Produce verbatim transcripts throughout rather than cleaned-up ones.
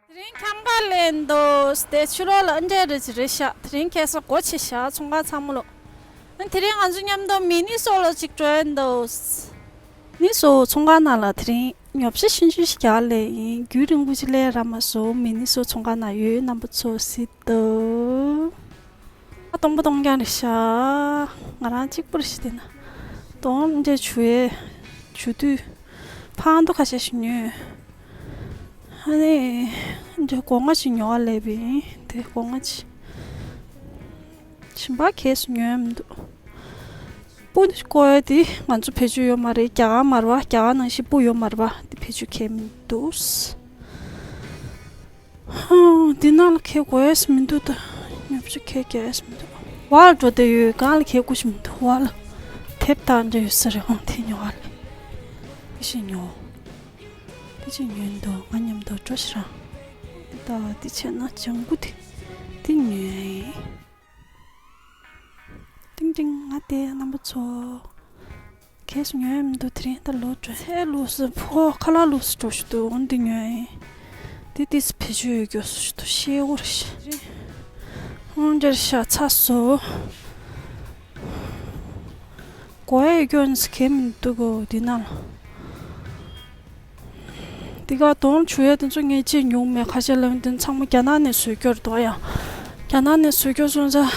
དེ་རིང་འཁྱམ་ག་ལེན་འདུག་དེ་ཕྱི་ལོགས་ལ་ཨ་འདྲས་རེ་ཅིག་རེད་ཤག་དེ་རིང་ཁ་སང་སྒོ་ཕྱེ་ཤག་ཚོང་ཁང་ཚང་མ་ལོ། ཨ་དེ་རིང་ང་ཚོ་མཉམ་དུ་མི་ནི་སོ་ལ་ཅིག་འགྲོ་ཡིན་འདུག་མི་ནི་སོ་ཚོང་ཁང་ནང་ལ་དེ་རིང་ཉོ་ཆ་ཆུང་ཆུང་ཞིག་རྒྱག་ལེ་ཡིན། རྒྱུན་རིང་པོ་ཅིག་སླེབས་རག་མ་སོང་། མི་ནི་སོ་ཚོང་ཁང་ནང་ཡོད། རྣམ་པ་ཚོ་གཟིགས་དང་། ཨ་སྟོང་པ་སྟོང་རྐྱང་རེད་ཤག་ང་རང་གཅིག་པུ་རེད་ཤག་དེ་ན་སྟོང་འདྲ་བྱུ་ཡས་བྱུ་དུས་ཕང་དུ་ཁ་ཤས་ཤིག་ཉོས། ཨ་ནི་འདྲ་སྒོ་ང་ཞིག་ཉོ་བ་སླེབས་པ་ཡིན། དེ་སྒོ་ང་ཅིག་གཞན་པ་གས་སུ་ཉོས་མི་འདུག་སྤུ་ནི་བཀོལ་ཡ་དེ་ང་ཚོ་བེད་སྤྱོད་ཡོད་མ་རེད། རྒྱ་གར་མ་རེད་པ། རྒྱ་གར་ནང་བཞིན་སྤུ་ཡོད་མ་རེད་པ། དེ་བེད་སྤྱོད་གས་མི་འདུག་ཧང་། འདི་ནང་ལ་ཁྱེར་དགོས་ཡས་མི་འདུག་ད་ཉོ་ཆ་ཁྱེར་རྒྱག་ཡས་མི་འདུག་བར་འགྲོ་བསྡད་ཡོད། སྒང་ལ་ཁྱེར་དགོས་ཤིག་མི་འདུག་བར་ལ་དེབ་དང་འདྲ་ཡོད་ས་རེད། ཧང་། དེ་ཉོ་བ་ལ་དེ་ཞིག་ཉོ། དེ་ཅིག་ཉོས་འདུག་ང་མཉམ་དུ་འགྲོ་ཤི་རང་། དེ་ལྟ་བ་དེ་བྱས་ན་ལྗང་གུ་དེ་དེ་ཉོས། ཏིང་ཏིང་། ང་དེ་རྣམ་པ་ཚོ། གས་སུ་ཉོས་མི་འདུག་དེ་རིང་ད་ལོ་འགྲོ། ཚལ་ལུགས་སུ་ཕོ་ཁ་ལག་ལུགས་སུ་འགྲོ་ཞུ་འདུག་འོན་ཏེ་ཉོས་ཡིན། དེ་དུས་སུ་བེད་སྤྱོད་ཡོད་རྒྱུ་སུ་ཞུ་འདུག་ཤེས་འོར་ཤ། འོན་འདྲར་ཤ་ཚ་སོ། གོ་ཡ་ཡོད་རྒྱུ་ནི་སུ་གས་མི་འདུག་གོ་དེ་ན་ལ། དེ་ག་དོང་བྱུ་ཡ་དེ་ཚོ་ངས་ཅིག་ཉུང་མེད། ཁ་ཤས་ལ་དེ་ཚང་མ་རྒྱ་ནག་ནས་བཟོས་རྒྱུ་རེད་འདུག་ཡ། རྒྱ་ནག་ནས་བཟོས་རྒྱུ་སོང་ཙང་།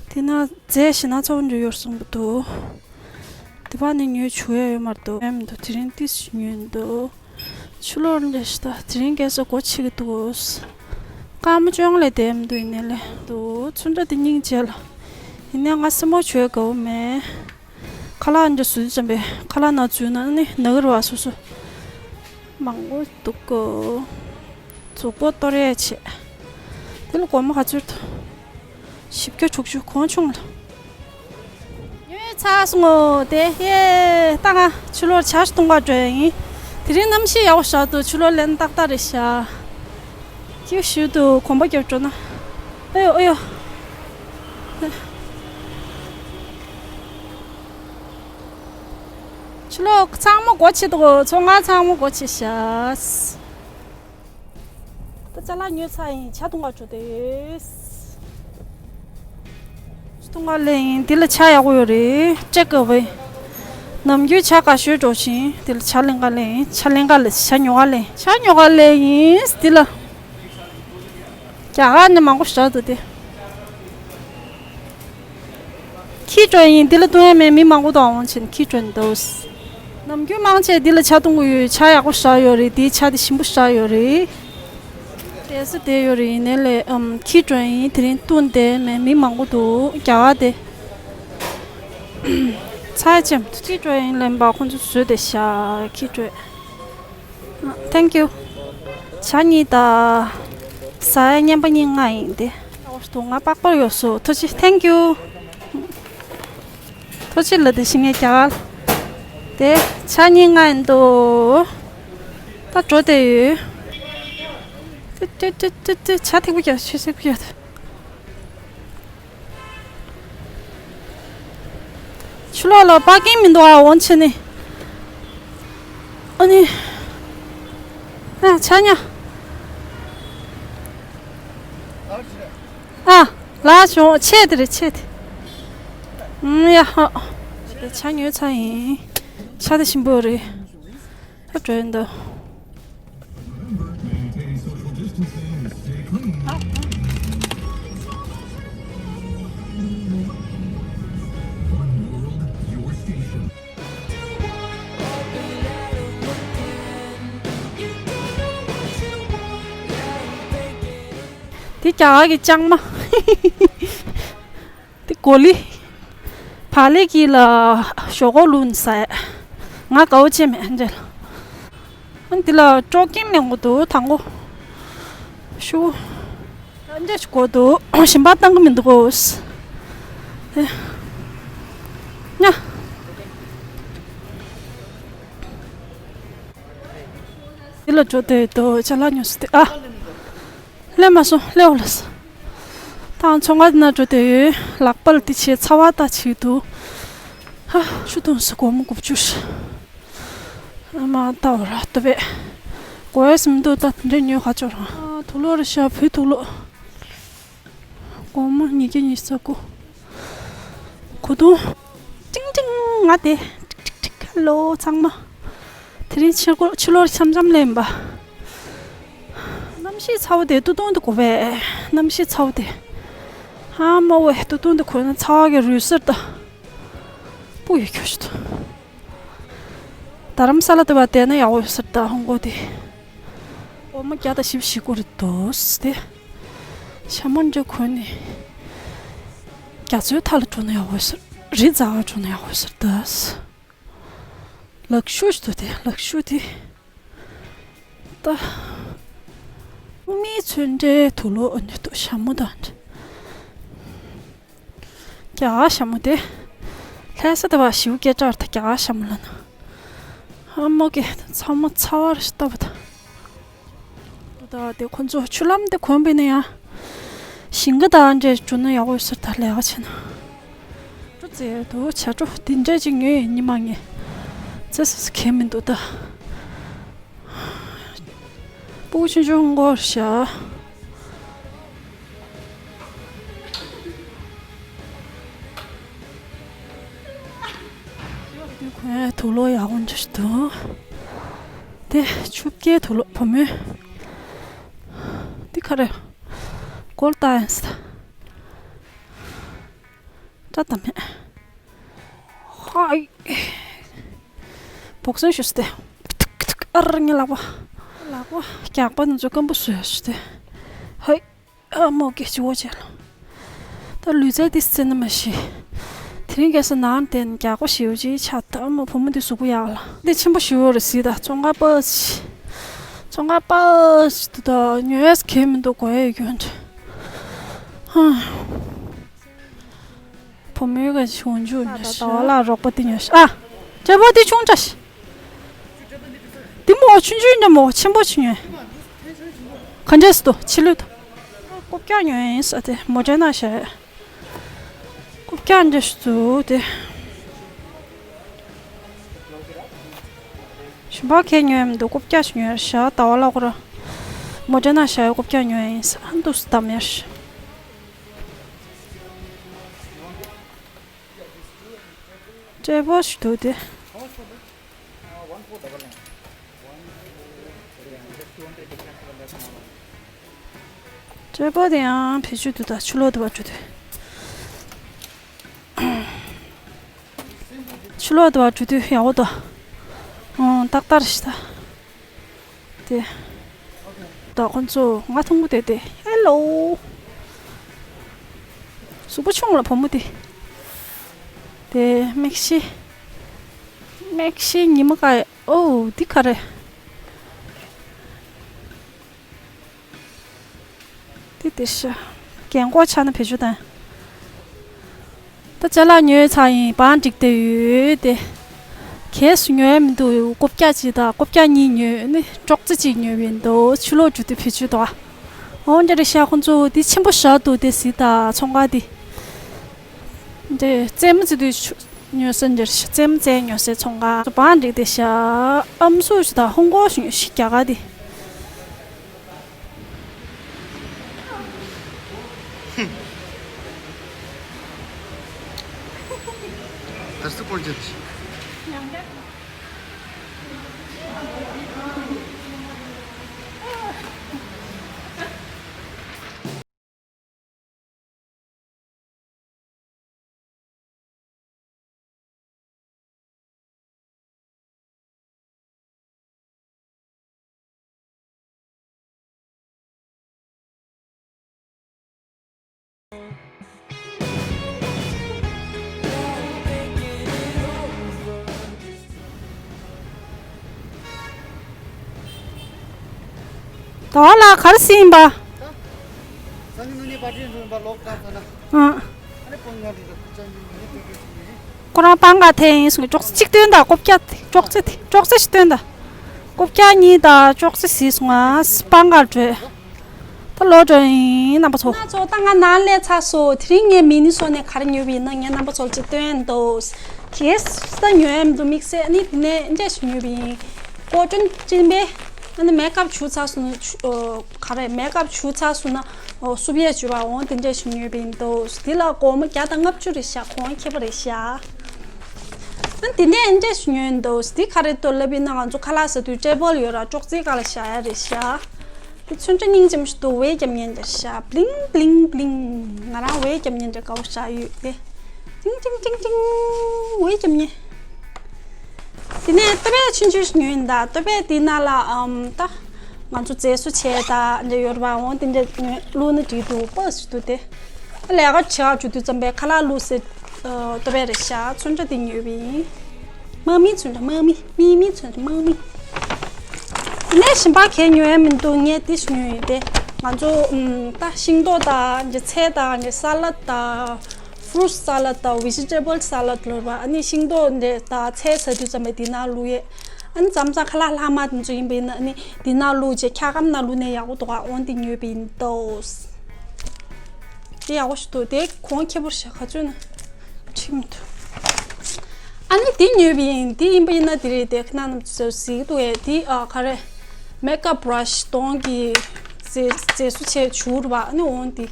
དེ་ན་རྫས་ཞེ་ན་ཚ་བོ་འདྲ་ཡོད་གསུངས་པ་འདུག་དེ་བ་ནི་ཉོས་བྱུ་ཡ་ཡོད་མ་རེད་འདུག་ཡོད་མི་འདུག་དེ་རིང་ཏིས་ཉོས་འདུག་ཕྱི་ལོགས་ལས་ཤི་ད་དེ་རིང་རྒས་ས་སྒོ་ཕྱེ་གི་འདུག་སྐར་མ་བཅོ་ལྔ་ལས་བསྡད་མི་འདུག་ཡིན་ནའི་ལས་འདུག་ཚུན་ཆད་དེ་སྙིང་རྗེ་ལ། ཡིན་ནའི་ང་སེམས་པ་བྱུ་ཡ་དགའ་བོ་མེད། ཁ་ལག་འདྲ་བཟོས་ཙམ་པས་ཁ་ལག་ནང་འཛུལ་ན་ནི་ན་གི་རེད་བ། སོ་སོ་མང་པོ་འདུག་གོ་མཛུབ་པོ་གཏོར་ཡས་བྱས། དེ་ལ་སྒོར་མོ་ག་ཚོད་འདུག་བཞི་བརྒྱ་དྲུག་ཅུ་གོང་ཆུང་ལ། ཉོས་ཚར་སོང་ངོ་། དེ་ཧེ་ད་ང་ཕྱི་ལོགས་ཇ་ཞིག་འཐུང་ག་འགྲོ་ཡ་ཡིན། དེ་རིང་གནམ་གཤིས་ཡག་པོ་ཞིག་འདུག་ཕྱི་ལོགས་ལན་ཏག་ཏག་རེད་ཤག་ཁྱིའུ་ཞིག་འདུག་གོམ་པ་རྒྱབ་འགྲོ་ན། ཨ་ཡོ་ཨ་ཡོ། ཕྱི་ལོགས་ཚང་མ་སྒོ་ཕྱེ་འདུག་ཚོང་ཁང་ཚང་མ་སྒོ་ཕྱེ་ཤག་ད་ཅ་ལག་ཉོས་ཚར་ཡིན། ཇ་འཐུང་ག་འགྲོ་དེ། འཐུང་ག་ལེན་ཡིན། འདི་ལ་ཇ་ཡག་པོ་ཡོད་རེད། ཅེག་ག་བས། ནམ་རྒྱུན་ཇ་དགའ་ཤོས་འགྲོ་བཞིན། འདི་ལ་ཇ་ལེན་ག་ལེན་ཡིན། ཇ་ལེན་ག་ལེན། ཇ་ཉོ་ག་ལེན། ཇ་ཉོ་ག་ལེན་ཡིན། འདི་ལ། རྒྱ་གར་ནས་མང་པོ་ཞིག་འདུག་སྟེ། ཁྱི་འགྲོ་ཡིན། འདི་ལ་འཐུང་ཡ་མེད། མི་མང་པོ་དང་འོང་ཕྱིན་ཁྱི་འགྲོ་འདུག་ནམ་རྒྱུན་མང་ཆེ་འདི་ལ་ཇ་འཐུང་གི་ཡོད། ཇ་ཡག་པོ་ཞིག་ཡོད་རེད། འདིའི་ཇ་དེ་ཞིམ་པོ་ཞིག་ཡོད་རེད། དེ་སུ་དེ་ཡོད་རེད། ཡིན་ནའི་ལས་ཨམ་ཁྱི་འགྲོ་ཡིན། དེ་རིང་འཐུང་བསྡད་མེད། མི་མང་པོ་འདུག་རྒྱ་གར་དེ། ཚ་ཅམ་ཁྱི་འགྲོ་ཡིན་ལེན་པ་ཁོང་ཚོ་བཟོས་ཏེ་བཞག་ཁྱི་འགྲོ། Thank you. ཇ་གཉིས་དང་། ཟ་ཡ་བརྙན་པ་གཉིས་ལྔ་ཡིན་ཏེ། ཨོ་ཏོ་ང་པགས་པར་ཡོད་སོ། ཐུགས་རྗེ་ཆེ། Thank you. ཐུགས་རྗེ་ཆེ་ལ་དེ་ཤི་ངས་རྒྱ་གར། དེ་ཇ་གཉིས་ལྔ་ཡིན་ཏོ། ད་འགྲོ་དེ་ཡོད། ཏི་ཏི་ཏི་ཏི་ཏི། ཇ་ཐིགས་པོ་རྒྱག་ཆུ་ཐིགས་པོ་རྒྱག་ཕྱི་ལོགས་ལ་པར་ཀིང་མི་འདུག་ཨ། འོང་ཕྱིན་ནི། ཨ་ནི། ཨ་ཆ་ཉ། ཨ་ལ་བྱུང་། ཆེ་དེ་རེད། ཆེ་དེ། ཨུམ་ཡ་ཧ། ཇ་ཉོས་ཚར་ཡིན། ཇ་དེ་ཞིམ་པོ་རེད། ད་འགྲོ་ཡིན་འདུག་དེ་རྒྱ་གར་གྱི་ལྕང་མ། དེ་གོ་ལི། བག་ལེབ་ཀྱི་ལ་ཞོག་ཁོག་བླུགས་ནས་ཟ་ཡ། ང་དགའ་བོ་བྱས་མེད་འདྲ། ཨ་འདི་ལ་ཀྲོག་ཀིམ་ལེན་དགོས་འདུག་དང་པོ། ཤུ། ཨ་འདྲ་ཞིག་དགོས་འདུག་གཞན་པ་བཏང་གི་མི་འདུག་གོ་ཉ། འདི་ལ་འགྲོ་དེ་འདུག་ཅ་ལག་ཉོ་ས་དེ་ཨ། སླེབས་མ་སོང་། སླེབས་འོ་ལགས་སོ། ད་ཚོང་ཁང་ན་འགྲོ་དེ་ཡོད། ལག་པ་ལ་དེ་བྱས་ཚ་བ་ད་བྱེད་འདུག་ཧ་ཆུ་འཐུང་ས་སྒོར་མོ་དགུ་བཅུ་ཞིག་ཨ་མ་ད་འོ་ར་ལྟོ་བས། གོ་ཡ་ཟིན་འདུག་ད་དེ་འདྲ་ཉོས་ཁ་ཆོར། ཨ། དུག་ལོག་རེད་ཤག་བོད་དུག་ལོག། སྒོར་མོ་ཉིས་བརྒྱ་ཉི་ཤུ་རྩ་དགུ། གོས་ཐུང་། ཀྲིང་ཀྲིང་ང་དེ། ཀྲིག་ཀྲིག་ཀྲིག་ཧེ་ལོ་ཚང་མ། དེ་རིང་ཕྱི་སྐོར་ཕྱི་ལོགས་འཆམ་འཆམ་ལེན་པ། གནམ་གཤིས་ཚ་བོ་དེ་སྟོད་ཐུང་དུ་གོ་བས། གནམ་གཤིས་ཚ་བོ་དེ། ཧ་མ་བས་སྟོད་ཐུང་དུ་གོ་ན་ཚ་བ་གི་རུས་སེར་ད། སྤུ་ཡི་ཁྱོ་ཤི་ཐུ། རྡ་རམ་ས་ལ་དུ་བ་དེ་ན་ཡག་པོ་ཡོད་ས་རེད་ད་ཧོང་གོ་དེ། སྒོར་མོ་བརྒྱ་དང་བཞི་བཅུ་ཞེ་དགུ་རེད་འདུག་སྟེ། ཞྭ་མོ་འདྲ་གོན་ནས། རྒྱ་མཚོའི་མཐའ་ལ་འགྲོ་ན་ཡག་པོ་ཡོད་ས་རེད། རི་འཛེག་ག་འགྲོ་ན་ཡག་པོ་ཡོད་ས་རེད་ད། ལག་ཤུབས་ཤིག་འདུག་སྟེ་ལག་ཤུབས་དེ། ད། མིའི་ཚོན་འདྲའི་དུག་ལོག་འདྲ་འདུག་ཞྭ་མོ་དང་འདྲ། རྒྱ་གར་ཞྭ་མོ་དེ། ལྷ་ས་དེ་བ་ཞིའུ་སྐད་གྲགས་ད་རྒྱ་གར་ཞྭ་མོ་ལ་ན། ཨ་མོ་གི་ཚང་མ་ཚ་བར་ལྟ་བུ་ད། ད་དེ་ཁོ་ཚོ་ཆུ་ལམ་དེ་གོན་པས་ན་ཡང་། ཞིང་ཁ་དང་འདྲེས་འགྲོ་ན་ཡག་པོ་ཡོད་ས་ད་ལས་ཀ་བྱས་ན། འགྲོ་རྩེ་དུ་བྱ་འགྲོ་དེ་འདྲས་ཅིག་ཉོས་ཡིན་ཉི་མ་ངས། ཚེ་སུ་སུ་ཁེལ་མི་འདུག་ད། སྤུ་གུ་ཆུང་ཆུང་སྐོར་བཞག་དུག་ལོག་ཡག་པོ་འདྲ་ཞིག་འདུག་དེ་ཆུ་བརྒྱའི་དུག་ལོག་བུ་མོའི། འདི་ག་རེ། སྐོར་ལྟ་ཡིན་ས། སྐྲ་དང་མེད། ཧའི། བོག་སིང་ཞུས་ཏེ། ཨར་ངའི་ལག་པ། ལག་པ་རྒྱགས་པ་ནི་ཚོ་སྐམ་པོ་བཟོས་ཞུས་ཏེ། ཧའི། ཨ་མོ་སྐད་ཅིག་འོ་བྱས་ལ། ད་ལུས་རྩལ་ཏིས་རྩེ་ན་མ་ཤི། དེ་རིང་ཁ་སང་ནང་བསྟན་རྒྱགས་པ་ཞེ་པོ་ཅིག་ཆགས་ད་ཨ་མོ་བུ་མོ་འདི་གཟུགས་པོ་ཡག་ལ། འདི་ཆེན་པོ་ཞེ་པོ་རེད་ཟིག་ད་ཚོང་ཁང་པ་ཅི། ཚོང་ཁང་པ་ཅི་འདུག་ད་ཉོས་གལ་མི་འདུག་གོ་ཡས་ཡོད་འདྲ། ཧ། བུ་མོའི་ག་ཞིག་འོང་རྒྱུ་ཉོ་ཤག་ད་བ་ལ་རོགས་པ་དེ་ཉོ་ཤག་ཨ། ཇ་བོ་དེ་ཆུང་དྲགས་ཤག་དེ་མོ་ཆུང་ཆུང་འདྲ་མོ་ཆེན་པོ་ཆུང་ཉོ། ག་འདྲས་སུ་ཆི་ལུད། རྐུབ་བཀྱག་ཉོ་ཡིན་ས་དེ་མོ་ཇ་ན་ཤ། རྐུབ་བཀྱག་འདྲ་ཞིག་འདུག་དེ། ཞིམ་པ་ཁས་ཉོས་མི་འདུག་རྐུབ་བཀྱག་ཞིག་ཉོས་ཤག་ད་བ་ལ་ཁོ་ར། མོ་ཇ་ན་ཤ་རྐུབ་བཀྱག་ཉོ་ཡིན་ས་འདུག་སུ་དམ་ཡར་ཤག་ཅེ་པོ་ཞིག་འདུག་དེ། ཅེ་པོ་དེ་ཡང་བེད་སྤྱོད་འདུག་ད་ཆུ་ལོག་འདུག་བ་འགྲོ་དུས། ཆུ་ལོག་འདུག་བ་འགྲོ་དུས་ཡག་པོ་འདུག་ཨང་ཏག་ཏག་རེད་ཤག་ད། དེ། ད་ཁོ་ཚོ་ང་མཐོང་གི་དེ་དེ་ཧེ་ལོ། གཟུགས་པོ་ཆུང་ལ་བུ་མོ་དེ། དེ་མིག་ཤི། མིག་ཤི་ཉི་མ་ཀ་ཨོ་འདི་ག་རེ། དེ་དེ་ཤ། རྒན་གོག་ཆགས་ན་བེད་སྤྱོད་དང་། ད་ཅ་ལག་ཉོས་ཚར་ཡིན་བང་སྒྲིག་བསྡད་ཡོད་དེ། གས་སུ་ཉོ་ཡ་མི་འདུག་རྐུབ་བཀྱག་གཅིག་དང་རྐུབ་བཀྱག་གཉིས་ཉོས་ནི་ཅོག་ཙེ་གཅིག་ཉོས་པ་ཡིན་འདུག་ཕྱི་ལོགས་འགྲོ་དུས་བེད་སྤྱོད་འདུག་ཨ། འོ་འདྲ་རེད་ཤག་ཁོང་ཚོ་འདི་ཆེན་པོ་ཞེ་དྲག་འདུག་དེ་གཟིགས་དང་ཚོང་ཁང་འདི། འདི་རྩེད་མོ་རྩེ་དུས་ཆུ་ཉོ་ས་འདྲ་རེད་ཤག་རྩེད་མོ་རྩེ་ཉོ་སའི་ཚོང་ཁང་བང་སྒྲིག་བསྡད་ཤག་ཨམ་སྲུ་ཞིག་དང་ཧོང་ཀོང་ཞིག་ཉོས་ཤག་རྒྱ་གར་འདི། ད་ལ་གར་སིན་པ། ཨ། ཁོ་རང་པང་ག་ཐེ་ཡིན་སོང་ཅོག་ཙེ་གཅིག་སྟོན་དང་རྐུབ་བཀྱག་ཅོག་ཙེ་དེ་ཅོག་ཙེ་ཞིག་སྟོན་དང་རྐུབ་བཀྱག་གཉིས་དང་ཅོག་ཙེ་ཟིག་སོང་ང་པང་ག་བྲོས། ད་ལོག་འགྲོ་ཡིན་རྣམ་པ་ཚོ། ང་ཚོ་ད་ང་ནང་སླེབས་ཚར་སོང་། དེ་རིང་ངས་མི་ནི་སོ་ནས་ག་རེ་ཉོས་པ་ཡིན་ན་ངས་རྣམ་པ་ཚོར་ཅིག་སྟོན་འདུག་གས་ད་ཉོ་ཡ་མི་འདུག་དམིགས་བསལ་ནི་དེ་ནས་འདྲ་ཞིག་ཉོས་པ་ཡིན། ཀོ་ཀྲོན་ཅིན་པེ། ཨ་ནི་མེག་ཨབ་བྱུགས་ཚར་སོང་ན་ཆུ་ཨོ་ག་རེ་མེག་ཨབ་བྱུགས་ཚར་སོང་ན་ཨོ་བསུབ་ཡས་བྱུག་པ་འོང་དེ་འདྲས་ཞིག་ཉོས་པ་ཡིན་འདུག་དེ་ལ་སྒོར་མོ་བརྒྱ་དང་ལྔ་བཅུ་རེད་ཤག་གོང་ཁེ་པོ་རེད་ཤག་ཨ་དེ་ནས་འདྲས་ཞིག་ཉོས་འདུག་དེ་ག་རེ་ལྟོས་ལབ་ཡིན་ན་ང་ཚོ་ཁ་ལག་ཟ་དུས་ཊེ་བལ་ཡོད་ར་ཅོག་ཙེའི་སྒང་ལ་བཞག་ཡ་རེད་ཤག་དེ་ཚོན་ཁྲ་སྙིང་རྗེ་མོ་ཞིག་འདུག་ཝེ་རྒྱབ་ཉན་འདྲ་ཤག་བླིང་བླིང་བླིང་ང་རང་ཝེ་རྒྱབ་ཉན་འདྲ་དགའ་བོ་ཞག་ཡོད་དེ། ཏིང་ཏིང་ཏིང་ཏིང་། ཝེ་རྒྱབ་ཉན། དེ་ནས་ལྟོ་ཕད་ཆུང་ཆུང་ཞིག་ཉོས་ཡིན་ད། ལྟོ་ཕད་དེའི་ནང་ལ་ཨམ་ད་ང་ཚོ་མཛེས་བཟོ་བྱས་ད་འདྲ་ཡོད་ར་བ་འོང་དེ་འདྲ་ཉོས་བླུགས་ན་འགྲིག་འདུག་པ་ཞིག་འདུག་དེ། ལས་ཀ་བྱེད་ཡག་བྱེད་དུས་ཙམ་པའི་ཁ་ལག་བླུགས་སའི་ལྟོ་ཕད་རེད་ཤག་ཚོན་ཁྲ་དེ་ཉོས་པ་ཡིན། དམག་མིའི་ཚོན་ཁྲ་དམག་མི། མིའི་མིའི་ཚོན་ཁྲ་དམག་མི། དེ་ནས་གཞན་པ་གས་ཉོ་ཡ་མི་འདུག་ངས་དེ་ཞིག་ཉོས་ཡོད་དེ། ང་ཚོ་ཨམ་ད་ཤིང་ཏོག་དང་འདི་ཚལ་དང་འདི་ས་ལད་དང་། fruit salad དང་vegetable salad ལབ་པ། ཨ་ནི་ཤིང་ཏོག་འདི་དང་ཚལ་ཟ་དུས་ཙམ་པའི་དེ་ནང་བླུགས་ཡས། ཨ་ནི་མཚམས་མཚམས་ཁ་ལག་ལྷག་མ་དེ་ཚོ་ཡིན་པ་ཡིན་ན་ཨ་ནི་དེ་ནང་བླུགས་བྱས་འཁྱག་སྒམ་ནང་བླུགས་ནས་ཡག་པོ་འདུག་ག་འོང་དེ་ཉོས་པ་ཡིན་ཏོ། དེ་ཡག་པོ་ཞིག་འདུག་དེ་གོང་ཁེ་པོ་ཞིག་ག་ཚོད་ན་ཁྲིམས་འདུག་ཨ་ནི་དེ་ཉོས་པ་ཡིན། དེ་ཡིན་པ་ཡིན་ན་དེ་རེད། དེ་ཁ་ན་ནམ་ཚོད་གཟིགས་འདུག་ཨེ་དེ་ཨ་ག་རེ། མེག་ཨབ་བྷ་ར་ཤི་གདོང་གི་མཛེས་མཛེས་བཟོ་བྱས་བྱུག་ར་བ། ཨ་ནི་འོང་དེ་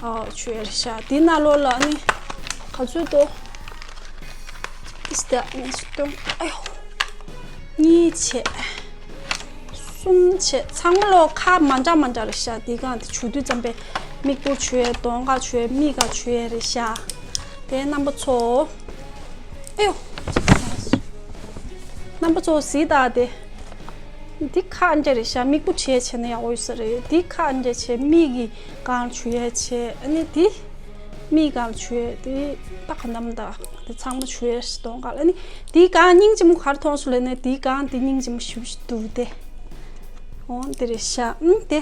ཨ་བྱུག་ཡ་རེད་ཤག་དེ་ནང་ལོགས་ལ་ཨ་ནི་ག་ཚོད་འདུག་ཏིས་ཏ་ནི་སྟོང་ཨ་ཡོ། གཉིས་བྱས། གསུམ་བྱས། ཚང་མ་ལོ་ཁ་མ་འདྲ་མ་འདྲ་རེད་ཤག་དེ་གང་དེ་བྱུག་དུས་ཙམ་པས་མིག་པོ་བྱུག་ཡས། གདོང་ཁ་བྱུག་ཡས། མིག་ག་བྱུག་ཡས་རེད་ཤག་དེ་རྣམ་པ་ཚོ། ཨེ་ཡོ། རྣམ་པ་ཚོ་གཟིགས་དང་དེ། འདི་ཁ་འདྲ་རེད་ཤག་མིག་པོ་བྱུག་ཡས་བྱས་ན་ཡག་པོ་ཡོད་ས་རེད། འདི་ཁ་འདྲ་བྱས་མིག་གི་གང་བྱུག་ཡས་བྱས། ཨ་ནི་འདི། མིག་གང་བྱུག་ཡས་དེ་ད་ག་འདམ་ད་དེ་ཚང་མ་བྱུག་ཡས་ཞིག་གདོང་ཁ་ལ་ནི། དེའི་སྒང་སྙིང་རྗེ་མོ་ག་རེ་མཐོང་སོང་ལབ་ན་དེའི་སྒང་དེ་སྙིང་རྗེ་མོ་ཞེ་པོ་ཞིག་འདུག་དེ། འོ་དེ་རེད་ཤག་ཨུམ་དེ།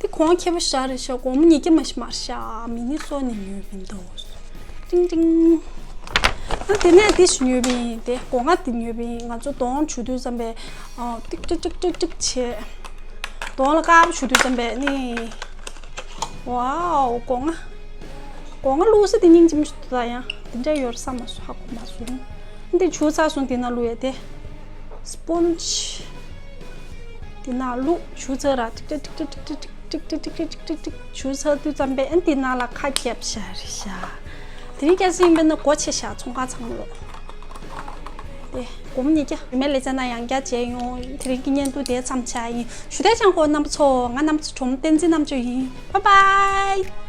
དེ་གོང་ཁེ་པོ་ཞིག་རེད་ཤག་སྒོར་མོ་ཉིས་བརྒྱ་མ་ཞིག་མ་རེད་ཤག་མི་ནི་སོ་ནས་ཉོས་པ་ཡིན་འདུག་ཏིང་ཏིང་། ཨ་དེ་ནས་དེ་ཞིག་ཉོས་པ་ཡིན། དེ་སྒོ་ང་དེ་ཉོས་པ་ཡིན། ང་ཚོ་གདོང་བྱུག་དུས་ཙམ་པས་ཨ་ཏིག་ཏིག་ཏིག་ཏིག་ཏིག་བྱས། གདོང་ལ་དཀར་པོ་བྱུག་དུས་ཙམ་པས་ནི། ཝའོ་སྒོ་ང་། སྒོ་ང་བླུགས་ས་དེ་སྙིང་རྗེ་མོ་ཞིག་འདུག་ད་ཡང་དེ་འདྲ་ཡོད་རེད་བསམ་མ་སོང་། ཧ་གོ་མ་སོང་། འདི་བྱུགས་ཚར་སོང་། དེ་ན་བླུགས་ཡས་དེ། སྤོན་ཇི། དེ་ན་བླུགས་བྱུགས་ཚར་ར་ཏིག་ཏིག་ཏིག་ཏིག་བྱུགས་ཚར་དུས་ཙམ་པས་ཨ་ནི་དེ་ནང་ལ་ཁ་བརྒྱབ་བཞག་རེད་ཤག་དེ་རིང་སྐྱ་སེང་ཡིན་པས་ན་སྒོ་ཕྱེ་བཞག་ཚོང་ཁང་ཚང་མ་ལོག་དེ་སྒོར་མོ་ཉིས་བརྒྱ། རིན་མེད་ལེ་ཚན་ནང་ཡང་བསྐྱར་མཇལ་ཡོང་། དེ་རིང་གི་བརྙན་ཐུང་དེ་ཙམ་ཆགས་ཡིན། ཞུ་དག་བྱང་གོ་རྣམ་པ་ཚོ། ང་རྣམ་པ་ཚོ་སྒྲོལ་མ་བསྟན་འཛིན་རྣམ་དཔྱོད་ཡིན། Bye bye།